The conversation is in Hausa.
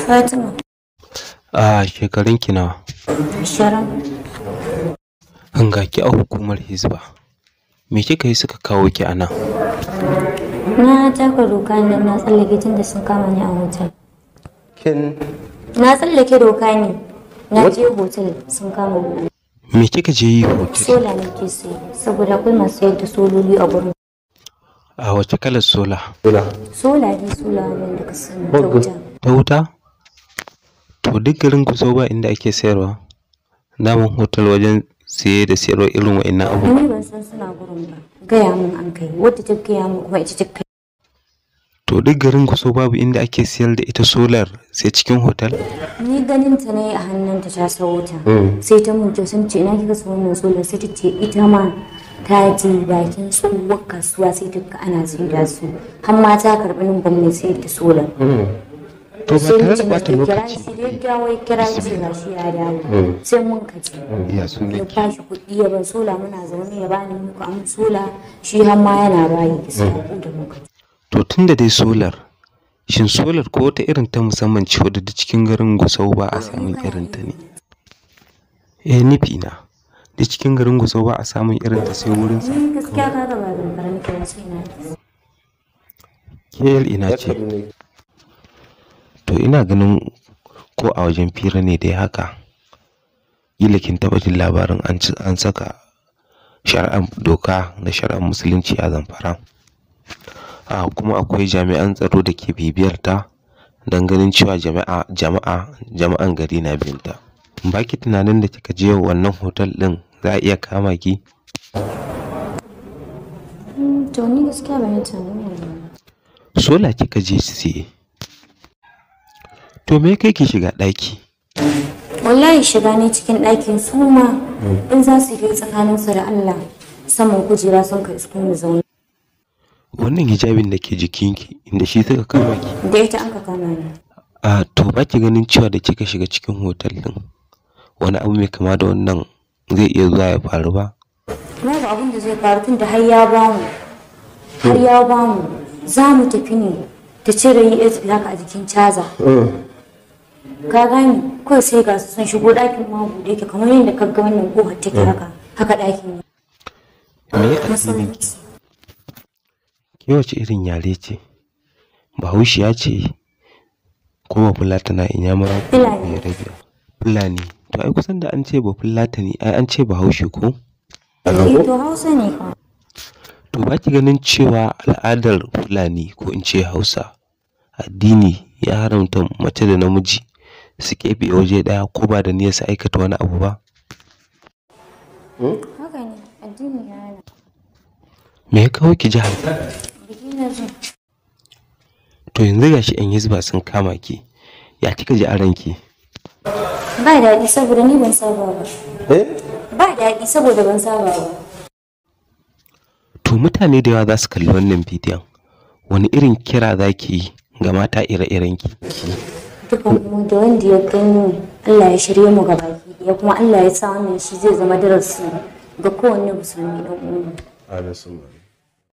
Fatima. A shekarun ki nawa? 20. Ga ki a hukumar Hizba. Me kika yi suka kawo ki a nan? Na taka doka ne, na tsallake tun da sun kama ni a hotel. Kin Na tsallake doka ne. Na je hotel sun kama ni. Me kika je yi hotel? Sola nake saye saboda akwai masu sayar da sololi a gurin. A wace kalar sola? Sola dai, sola wannan da ka sani ta wuta. Ta wuta? To duk garin Gusau ba inda ake sayarwa. Daman hotel wajen siye da sayarwa irin wa'innan abu. Ni ban san suna gurin ba. Gaya min an kai. Wadda ta gaya min kuma ita ta kai. To duk garin Gusau babu inda ake siyar da ita solar sai cikin hotel? Ni ganin ta ne a hannunta ta sawo ta. Sai ta mun kyau, sun ce ina kika sayo wannan solar, sai ta ce ita ma ta je bakin tsohuwar kasuwa sai ta ga ana saida su. Har ma ta karɓi numban mai sayar da solar. To ba Sai tare da mutum ɓata ya kira lokaci. ni, sai dai dawo ya kira ni, sai gashi ya dawo. Sai mun ka je. Ya sunan Ya ki? bashi kuɗi ya ban sola, muna zaune ya bani muka an sola, shi har ma yana bayi gaskiya ko da muka je. To tun da dai solar, shin solar ko wata irin ta musamman ce wadda duk cikin garin Gusau ba a samun irin ta ne? Eh, nufi na. Duk cikin garin Gusau ba a samun irin ta sai wurin sa. Ni gaskiya kaga ba zamfara nake ba, sai na. Ke yar ina ce? To ina ganin ko a wajen fira ne dai haka. Kila kin taɓa jin labarin an saka shari'ar doka da shari'ar musulunci a Zamfara. A kuma akwai jami'an tsaro da ke bibiyar ta don ganin cewa jama'an gari na bin ta. Ba ki tunanin da kika je wannan hotel ɗin za a iya kama ki? To ni gaskiya ban yi tunanin wannan ba. Sola kika je siye. To me kai ki shiga ɗaki? Wallahi shiga ne cikin ɗakin su ma in za su yi tsakaninsu da Allah saman kujera sun kai su ni zaune. Wannan hijabin da ke jikinki inda shi suka kama ki? Da ita an ka kama ni. A to ba ki ganin cewa da kika shiga cikin hotel ɗin wani abu mai kama da wannan zai iya zuwa ya faru ba? Babu abin da zai faru tun da har ya bamu. Har ya bamu. Za mu tafi ne ta cire USB haka a jikin caza. Ka gane, kawai sai ga su sun shigo ɗakin ma buɗe yake kamar yadda ka ga wannan ƙofar take haka. Haka ɗakin ne. Me addinin ki? Ke wace irin yare ce? Bahaushiya ce ko Bafulatana, Inyamura ko Fulani. Bayarabiya? Fulani. To ai kusan da an ce Bafulatani ai an ce Bahaushe ko? Eh, to Hausa ne fa. To ba ki ganin cewa al'adar Fulani ko in ce Hausa addini ya haramta mace da namiji su keɓe waje ɗaya ko ba da niyyar su aikata wani abu ba? Haka ne, addini ya hana. Me ya kawo ki jihar? Biki na zo. To yanzu gashi 'yan Hizba sun kama ki. Ya kika ji a ranki? Ba daɗi saboda ni ban saba ba. Ba daɗi saboda ban saba ba. To mutane da yawa za su kalli wannan bidiyon. Wani irin kira za ki yi ga mata ire-iren ki? Dukan mu da wanda ya gani, Allah ya shirye mu gabaki ɗaya, kuma Allah ya sa wannan shi zai zama darasi ga kowanne musulmi ɗan uwanmu. Amin.